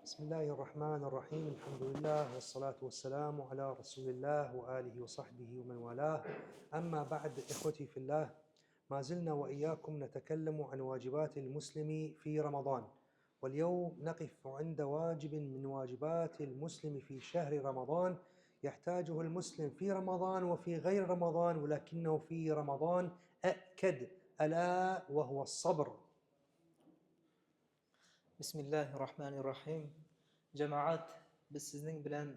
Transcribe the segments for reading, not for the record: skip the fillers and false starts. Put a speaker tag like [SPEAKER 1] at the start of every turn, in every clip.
[SPEAKER 1] بسم الله الرحمن الرحيم، الحمد لله والصلاة والسلام على رسول الله وآله وصحبه ومن والاه. أما بعد، إخوتي في الله، ما زلنا وإياكم نتكلم عن واجبات المسلم في رمضان، واليوم نقف عند واجب من واجبات المسلم في شهر رمضان يحتاجه المسلم في رمضان وفي غير رمضان، ولكنه في رمضان أكد، ألا وهو الصبر.
[SPEAKER 2] بسم الله الرحمن الرحيم. Җәмәгать, без сезнең белән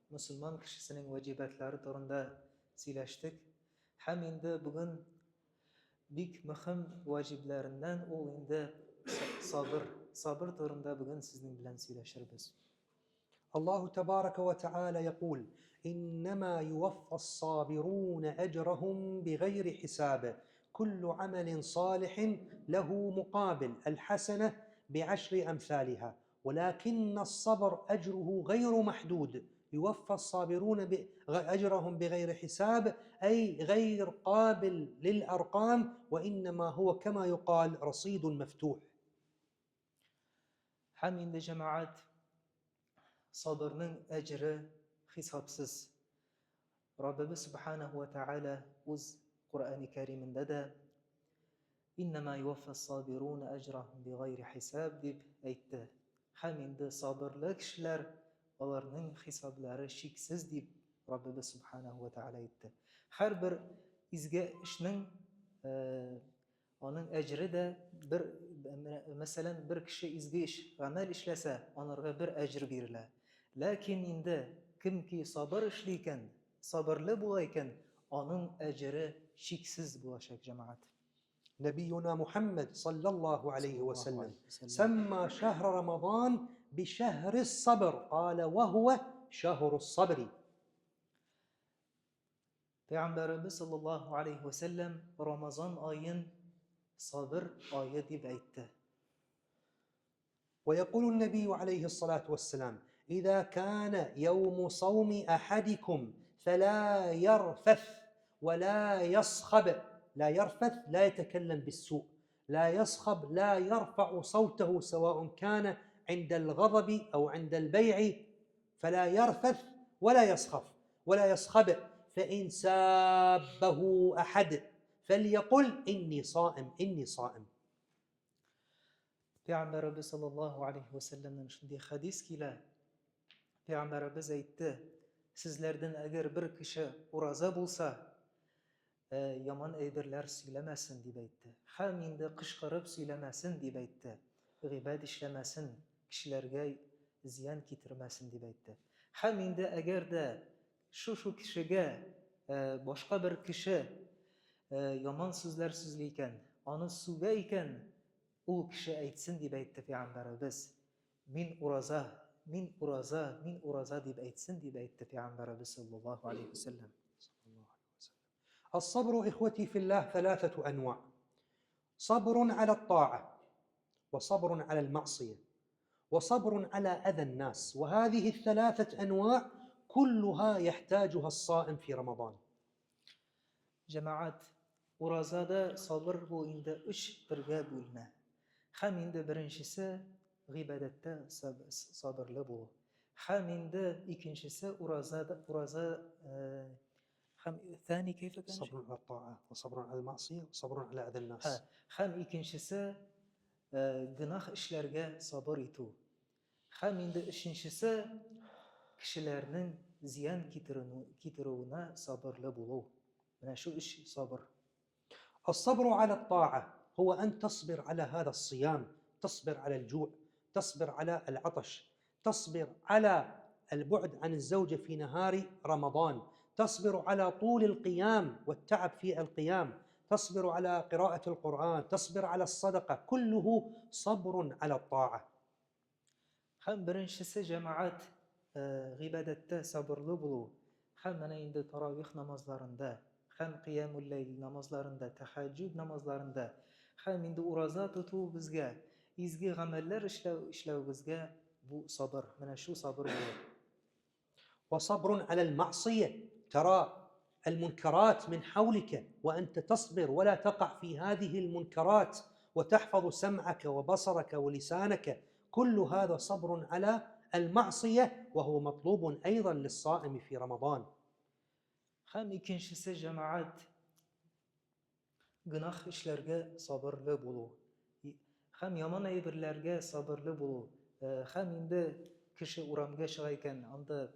[SPEAKER 2] мөселман кешесенең ваҗибатлары турында сөйләштек. Һәм инде бүген бик мөһим ваҗибләреннән ул инде сабыр. Сабыр турында бүген сезнең белән сөйләшербез.
[SPEAKER 1] الله تبارك وتعالى يقول: إنما يوفى الصابرون أجرهم بغير حساب، كل عمل صالح له مقابل، الحسنة بعشر أمثالها، ولكن الصبر أجره غير محدود. يوفى الصابرون أجرهم بغير حساب، أي غير قابل للأرقام، وإنما هو كما يقال رصيد مفتوح.
[SPEAKER 2] Һәм инде, җәмәгать, сабырның әҗере хисапсыз. Раббыбыз Субханаһу ва Тааля үз Коръәни Кәримендә дә «Иннама юваффа сабируна әҗрахум бигайри хисаб» дип әйтте. Һәм инде сабырлы кешеләр, аларның хисаблары чиксез дип Раббыбыз Субханаһу ва Тааля әйтте. Һәрбер изге эшнең аның әҗре дә бер, мәсәлән, бер кеше изге эш, гамәл эшләсә, анарга бер әҗер бирелә. Ләкин инде кемки сабыр эшли икән, сабырлы була икән, аның әҗере чиксез булачак, җәмәгать.
[SPEAKER 1] نبينا محمد صلى الله عليه وسلم سمى شهر رمضان بشهر الصبر، قال: وهو شهر الصبر.
[SPEAKER 2] Пәйгамбәребез саллаллаһу алейхи ва сәлләм Рамазан аен сабыр ае дип әйтте.
[SPEAKER 1] ويقول النبي عليه الصلاة والسلام: إذا كان يوم صوم أحدكم فلا يرفث ولا يصخب. لا يرفث، لا يتكلم بالسوء، لا يصخب، لا يرفع صوته، سواء كان عند الغضب أو عند البيع، فلا يرفث ولا يصخب ولا يصخب، فإن سابه أحد فليقل: إني صائم، إني صائم.
[SPEAKER 2] Пәйгамбәребез саллаллаһу алейхи ва сәлләмнән шундый хәдис килә. Пәйгамбәребез әйтте: "Сезләрдән әгәр бер кеше ураза булса, яман әйберләр сөйләмәсен", дип әйтте. Һәм инде кычкырып сөйләмәсен дип әйтте. Гыйбәт эшләмәсен, кешеләргә зыян китермәсен дип әйтте. Һәм инде әгәр дә шу кешегә башка бер кеше яман сүзләр сүзли икән, аны сүгә икән, ул кеше әйтсен дип әйтте пәйгамбәребез: "Мин ураза, мин ураза, мин ураза", дип әйтсен дип әйтте пәйгамбәребез саллаллаһу алейхи вәсәлләм.
[SPEAKER 1] الصبر إخوتي في الله ثلاثة أنواع: صبر على الطاعة، وصبر على المعصية، وصبر على أذى الناس، وهذه الثلاثة أنواع كلها يحتاجها الصائم في رمضان.
[SPEAKER 2] Җәмәгать, уразада сабыр бу инде өч төргә бүленә. Һәм инде беренчесе гыйбадәттә сабырлы булу. Һәм инде икенчесе уразада ураза һәм ثاني كيف كان؟
[SPEAKER 1] صبر على الطاعة، وصبر على المعصية، وصبر على أذى الناس.
[SPEAKER 2] Һәм икенчесе гөнаһ эшләргә сабыр итү. Һәм инде өченчесе кешеләрнең зыян китерүенә сабырлы булу. Менә шу өч сабыр.
[SPEAKER 1] الصبر على الطاعة هو أن تصبر على هذا الصيام، تصبر على الجوع، تصبر على العطش، تصبر على البعد عن الزوجة في نهار رمضان، تصبر على طول القيام والتعب في القيام، تصبر على قراءة القرآن، تصبر على الصدقة، كله صبر على الطاعة.
[SPEAKER 2] Һәм беренчесе, җәмәгать, гыйбадәттә сабырлы булу. Һәм менә инде таравих намазларында, һәм кыямул ләйл намазларында, тәһәҗҗүд намазларында, һәм инде ураза тоту безгә, изге гамәлләр эшләү эшләүебезгә бу сабыр, менә шу сабыр булыр.
[SPEAKER 1] وصبر على المعصية، ترى المنكرات من حولك وأنت تصبر ولا تقع في هذه المنكرات، وتحفظ سمعك وبصرك ولسانك، كل هذا صبر على المعصية، وهو مطلوب أيضا للصائم في رمضان.
[SPEAKER 2] Һәм икенчесе, җәмәгать, гөнаһ эшләргә сабырлы булу. Һәм яман әйберләргә сабырлы булу. Һәм инде кеше урамга чыга икән, анда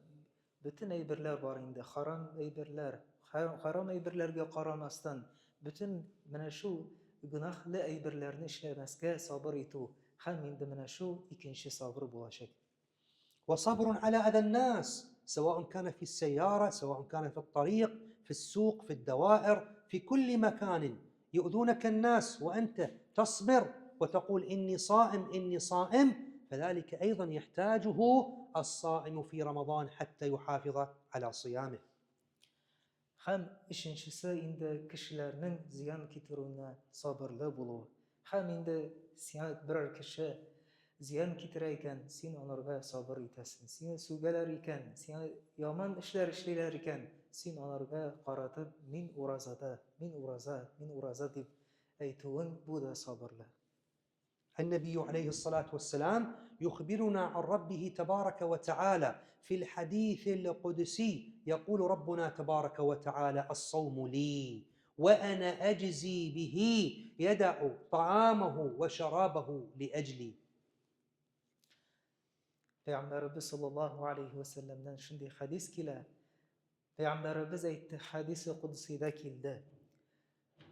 [SPEAKER 2] бөтен әйберләр бар инде, харам әйберләр, харам әйберләргә карамастан, бөтен менә шул гөнаһлы әйберләрне эшләмәскә сабыр итү. Һәм инде менә шул икенче сабыр булачак.
[SPEAKER 1] وصبر على أذى الناس، سواء كان في السيارة، سواء كان في الطريق، في السوق، في الدوائر، في كل مكان يؤذونك الناس وأنت تصبر وتقول إني صائم إني صائم، فذلك أيضا يحتاجه الصائم في رمضان حتى يحافظ على صيامه.
[SPEAKER 2] Һәм өченчесе инде кешеләрнең зыян китерүенә сабырлы булу. Һәм инде сиңа берәр кеше зыян китерә икән, син аларга сабыр итәсең. Сине сүгәләр икән, сиңа яман эшләр эшлиләр икән, син аларга каратып, мин уразада, мин ураза, мин ураза дип әйтүең, бу да сабырлы.
[SPEAKER 1] النبي عليه الصلاة والسلام يخبرنا عن ربه تبارك وتعالى في الحديث القدسي، يقول ربنا تبارك وتعالى: الصوم لي وأنا أجزي به، يدع طعامه وشرابه لأجلي.
[SPEAKER 2] Пәйгамбәребез саллаллаһу алейхи ва сәлләмнән шундый хәдис килә. Пәйгамбәребез әйтте, хәдисе кудсида килде.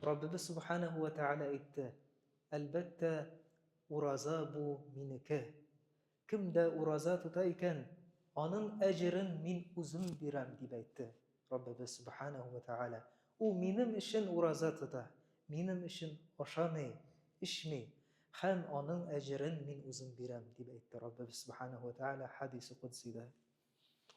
[SPEAKER 2] Раббыбыз субханаһу ва тааля әйтте: Әлбәттә, ураза бу минеке. Кем дә ураза тота икән, аның әҗерен мин үзем бирәм, дип әйтте Раббыбыз субханаһу ва тааля. Ул минем өчен ураза тота, минем өчен ашамый, эчми һәм аның әҗерен мин үзем бирәм, дип әйтте Раббыбыз субханаһу ва тааля хәдисе кудсида.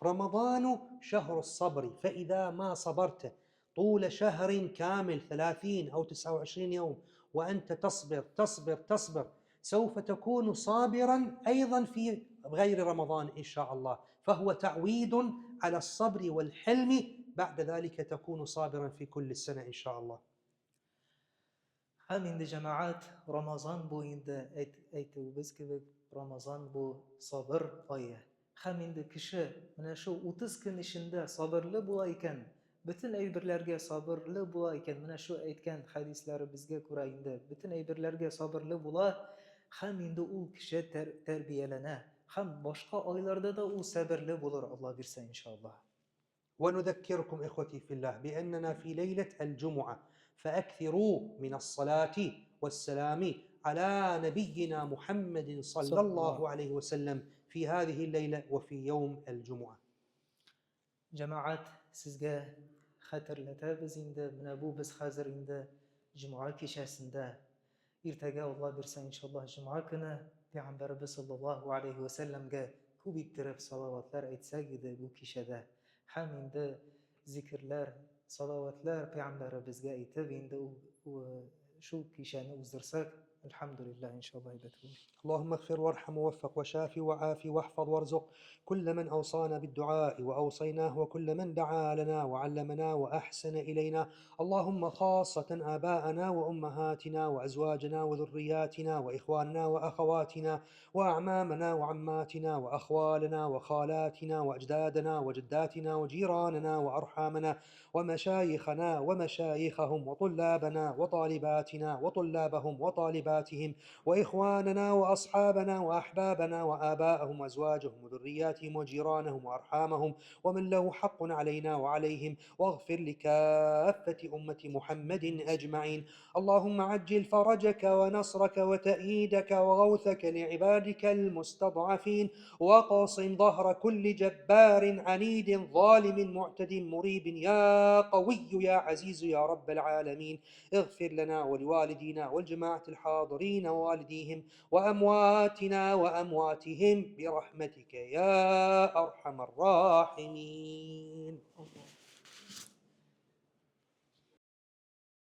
[SPEAKER 1] رمضان شهر الصبر، فإذا ما صبرت طول شهر كامل 30 أو 29 يوم وأنت تصبر تصبر تصبر، سوف تكون صابرا أيضا في غير رمضان إن شاء الله، فهو تعويد على الصبر والحلم، بعد ذلك تكون صابرا في كل السنة إن شاء الله.
[SPEAKER 2] Һәм инде, җәмәгать, Рамазан бу инде әйтүебез кебек, Рамазан бу сабыр ае. Һәм инде кеше менә шул 30 көн эчендә сабырлы була икән, бөтен әйберләргә сабырлы була икән, менә шул әйткән хәдисләребезгә күрә инде бөтен әйберләргә сабырлы була, һәм инде ул кеше тәрбияләнә, һәм башка айларда да ул сабырлы булыр, Алла бирсә, иншаллаһ.
[SPEAKER 1] ونذكركم إخوتي في الله بأننا في ليلة الجمعة، فأكثروا من الصلاة والسلام على نبينا محمد صلى الله عليه وسلم في هذه الليلة وفي يوم الجمعة.
[SPEAKER 2] Җәмәгать, сезгә хәтерләтәбез инде, менә бу без хәзер инде җомга кичәсендә, иртәгә Алла бирсә, иншаллаһ, җомга көне Пәйгамбәребез саллаллаһу алейхи ва сәлләмгә күп иттереп салаватлар әйтсәк иде бу кичәдә. Һәм инде зикерләр, салаватлар Пәйгамбәребезгә әйтеп инде ул шул кичәне уздырсак, әлхәмдүлилләһ, иншаллаһ, әйбәт булыр.
[SPEAKER 1] اللهم اغفر وارحم ووفق وشافي وعافي واحفظ وارزق كل من أوصانا بالدعاء وأوصيناه، وكل من دعا لنا وعلمنا وأحسن إلينا. اللهم خاصة آباءنا وأمهاتنا وأزواجنا وذرياتنا وإخواننا وأخواتنا وأعمامنا وعماتنا وأخوالنا وخالاتنا وأجدادنا وجداتنا وجيراننا وأرحامنا ومشايخنا ومشايخهم وطلابنا وطالباتنا وطلابهم وطالباتهم وإخواننا وأصحابنا وأحبابنا وآباءهم وأزواجهم وذرياتهم وجيرانهم وأرحامهم ومن له حق علينا وعليهم، واغفر لكافة أمة محمد أجمعين. اللهم عجل فرجك ونصرك وتأييدك وغوثك لعبادك المستضعفين، وقصم ظهر كل جبار عنيد ظالم معتد مريب يا قوي يا عزيز يا رب العالمين. اغفر لنا ولوالدينا والجماعة الحاضرين ووالديهم وأمواتنا وأمواتهم برحمتك يا أرحم الراحمين.